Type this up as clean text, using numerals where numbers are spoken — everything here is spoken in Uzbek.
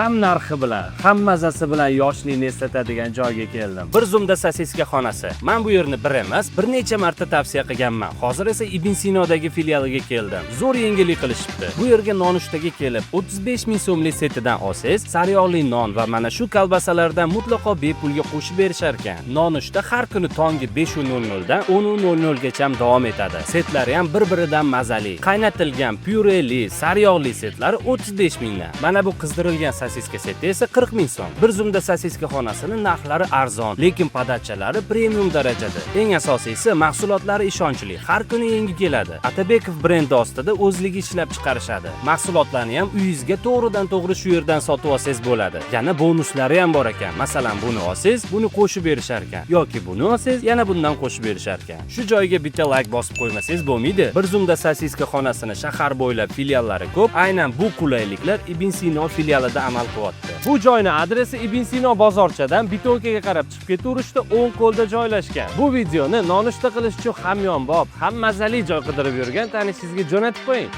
Ham narxi bilan, ham mazasi bilan yoshlikni eslatadigan joyga keldim. Bir zumda sosiska xonasi. Men bu yerni bir emas, bir necha marta tavsiya qilganman. Hozir esa Ibn Sinodagi filialiga keldim. Zo'r yengillik qilishibdi. Bu yerga nonushtaga kelib 35 ming so'mlik setidan olsangiz, sariyog'li non va mana shu kolbasalardan mutlaqo bepulga qo'shib berishar ekan. Nonushta har kuni tongi 5:00 dan 10:00 gacha davom etadi. Setlari ham bir-biridan mazali. Qaynatilgan pyureli, sariyog'li setlari 35 mingdan. Mana bu qizdirilgan sosiska seti esa 40 ming so'm. Bir zumda sosiska xonasini narxlari arzon, lekin подача lari premium darajada. Eng asosiysi, mahsulotlari ishonchli, har kuni yangi keladi. Atabekov brendi ostida o'zligi ishlab chiqarishadi. Mahsulotlarni ham uyingizga to'g'ridan to'g'ri shu yerdan sotib olsangiz bo'ladi. Yana bonuslari ham bor ekan. Masalan, buni olsangiz, buni qo'shib berishar ekan yoki buni olsangiz, yana bundan qo'shib berishar ekan. Shu joyga bitta layk bosib qo'ymasangiz bo'lmaydi. Bir zumda sosiska xonasini shahar bo'ylab filiallari ko'p. Aynan bu qulayliklar Ibn Sino filialida amal qilyapti. Bu joyni adresi Ibn Sino bozorchadan Bitonkaga qarab chiqib ketaverishda o'ng qo'lda joylashgan. Bu videoni nonushta qilish uchun hamyonbop, ham mazali joy qidirib yurgan tanishingizga jo'natib qo'ying.